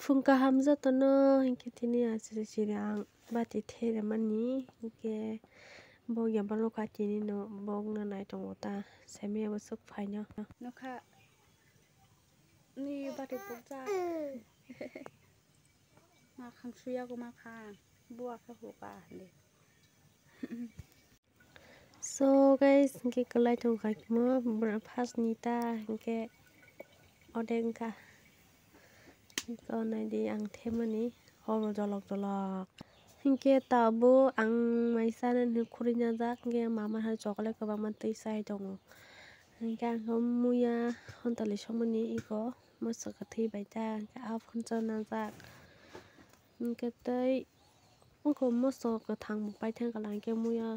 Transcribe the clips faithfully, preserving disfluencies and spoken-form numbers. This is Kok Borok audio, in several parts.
Phung kaham jotono, hinkhe tini achiri chiri ang bati the remani, hinkhe bo ya balo ka tini no bokno nai tongo ta, semi abo swk phaino. Nokha ni bati pokjak. Ma kham suya ko ma kha, bo akhe huka hande. So guys, hinkhe kwlai tongkha kimo, bwrwi first ni ta hinkhe odek wngkha. Hinkhe o naidi ang themani horo jolok jolok. Hinkhe tabuk ang mai chanani khurui najak, hinkhe mama hai chocolate kwbangma twi chai tongo. Hinkhe ang muya hontali somani eko moso kwthwi bai ta, hinkhe a phone cha najak. Hinkhe tei Wngkha moso kwthang bo paithang kala hinkhe muya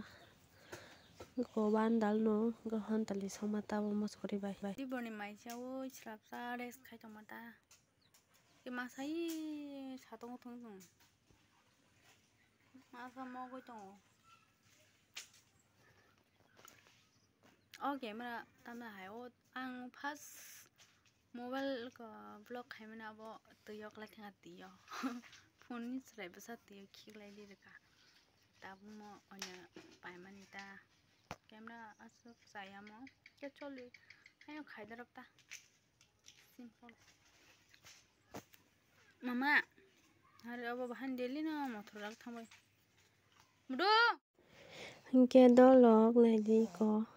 wngkha o bandal no wngkha hontali songma tabuk moso kwrwi bai. Tiboni maisa o slapsa rest khai tongma ta. Khe masa i satung thung thung. Masa mogwi tongo. O camera tamo hai o ang first mobile ko vlog khaimani abo twi o kwlai thangkha twi o. Phone ni chwrai bwsa twi o khiklai di rwkha. Tabukmo oino paimani ta camera aswk chayamo khe choli haino khaidorok ta simple. Mama, hari obo bahai daily no mothor rak thangbai. Mudu! Hinkhe dolok naidi eko,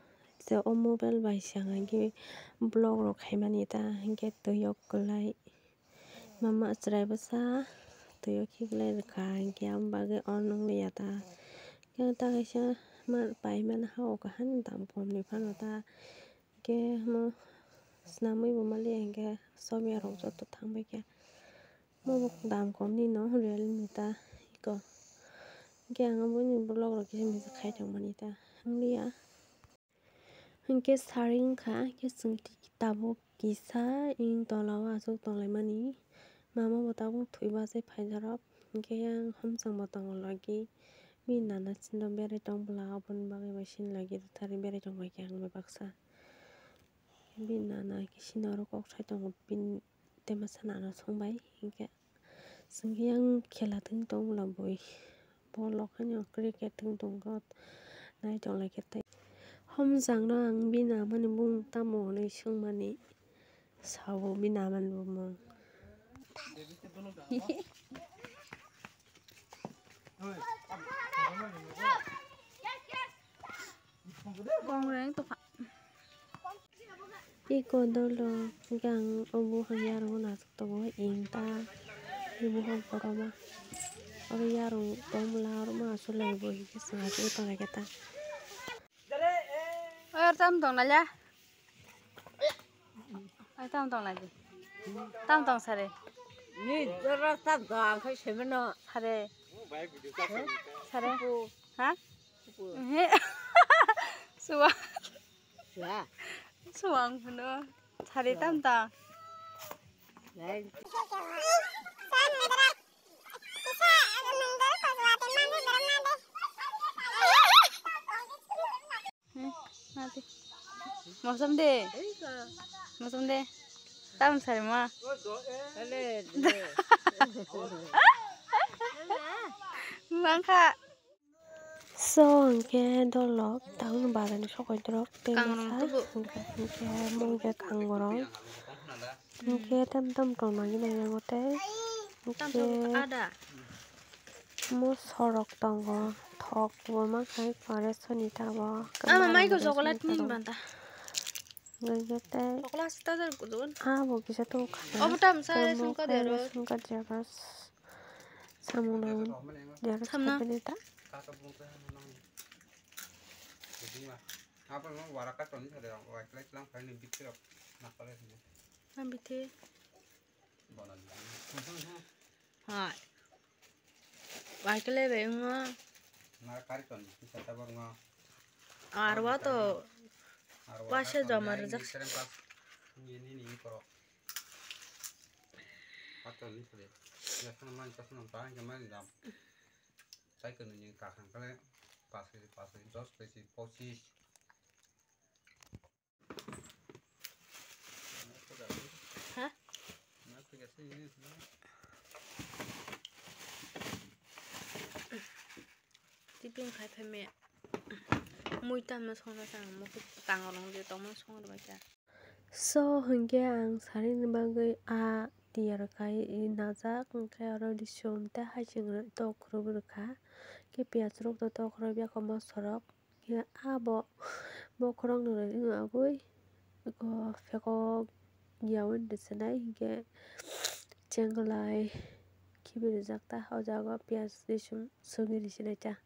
je o mobile bai se ang agi vlog rok khaimani ta, hinkhe twi o kwlai mama chwrai bwsa twi o khiklai rwkha, hinkhe aboni bagwi oro nukliya ta. Hinkhe ta kaisa ma paimani ha o kaham dam kom ni phano ta, hinkhe omo swnamwi bo maliya, hinkhe sob ya rok joto thangbai khe. Omo bo dam kom ni no Realme ta eko. Hinkhe ang boni vlog rok kisa misa khai tongmani ta wngya. Hinkhe sari wngkha, hinkhe chwng tabuk kisa ing tola o achuk tonglaimani. Mama bo tabuk thwi bachai phaijak rok. Hinkhe yang homchang bo tongo logi. Bini nana chini rok berai tong bwla, oboni bagwi bai chini logi rwtharwi berai tong bai khe ang bai baksa. Bini nana khe chini oro kok sai tongo, bini tei masa nana songbai hinkhe chwng yang khela thwng tong bwla bui. Bo lok haino cricket thwng tong khe nai tong lai khe tei. Homjak no ang bini amani bumung tamo hwnwi swngmani. Sabo bini amani bumung. Kongreng tokha. Iko dolo gang obo hai yarung nasuk tongo ing ta. Ibo hok boroma. Oro yarung tongmwla oro ma sulai bo hikhe swnga sui tonglai khe ta. Oi, oro tam tong nalya. Oi, tam tong nalya. Tam tong sare. Ni jora tam tong ang khai semeno. Sare. Sare. Ha? Ehe. Suwa. Suwa. Suwa ang phano. Sare tam tong. Lai. Hmm, mati. Mosam de. Mosam de. Tam sari ma. Mangkha. So, hinkhe dolok, town bazar ni sokoi dorok, tei Kangrong masa, tubu. Hinkhe, hinkhe, mungkhe kangrong. Hinkhe, tam tam tong nai nai yango tei. Tam Hinkhe, tam ada. Mo sorok tongo, thok bo ma khai kore soni tabo. Ama mai ko chocolate ni banta. Gajete. Chocolate sita jar kudun. Abo kisa to khana. Obo tam sa Tamo ration card khai aro. Ration card jaga. Samung nang. Jaga Samna. Sabini ta. Apa no waraka toni sade, waklai tlang khai ni bitti rok nakale sini. Ang bitti. Hai. Waikele be ngo. Nara kari ton, bisa tabor ngo. Arwa to. Arwa waisa ka ton, joma nai rejak. Ni seren pas. Ni, ni, ni, ni, koro. Paton ni sere. Ya, sana man, ka sana, ta, ya, man, dam. Sai ke ni, ka, kan, kale. Pas, pas, dos, pesi, posis. Ha? Shopping khai phaimaya. Mui tamo songna chang, mui tangwrwng je tongma song rwbaikha. So, hinkhe ang sanini bagwi a tiyar khai najak, hinkhe oro disum tei haiching rok tok rwkha. Khe piyaj rok tok rwbiyakho moso rok. Khe abo bokhorok no rwgwi agwi eko phekok yaui rwchinai, hinkhe chenglai khibi rwjak ta, o jaga o piyaj disum sogwi rwchinai ta.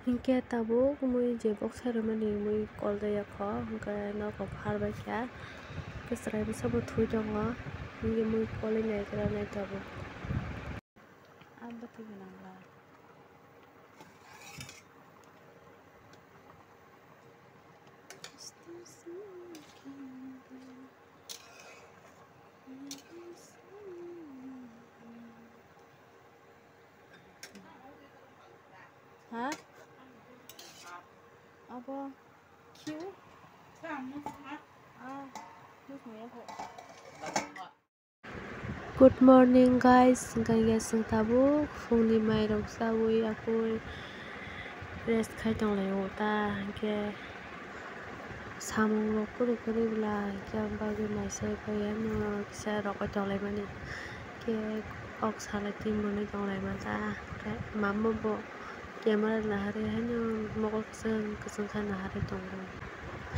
Hinkhe tabuk mui je boksa rwmani mui koljak ya kho, hinkhe nogo pharbaikha, hinkhe chwrai bwsa bo thwi tongo, hinkhe mui kolwi naigra nai tabuk. Ah, bwtwi gwnang lai. Ha? Abo Q? Ah, nukmaya kho. Good morning guys, hwnkhe chwng tabuk phungni mairok chaui akui rest khai tonglaio ta, hinkhe samung rok kwrwi kwrwi bwla hinkhe ang bagwi naisai phaiya no kisa rogwi tonglaimani, hinkhe kok salai twi mwnwi tonglaima ta, hinkhe mama bo camera naharwi haino mokol kwchwng kwchwng khe naharwi tongo.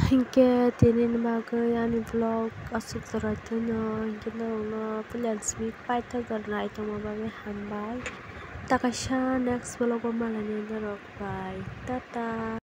Hinkhe tini ni bagwi ani vlog aswk jora twino, hinkhe norokno puila simi paithakjak naitongma bagwi hambai. Ta kaisa next vlog o malainai norok bai. Tata.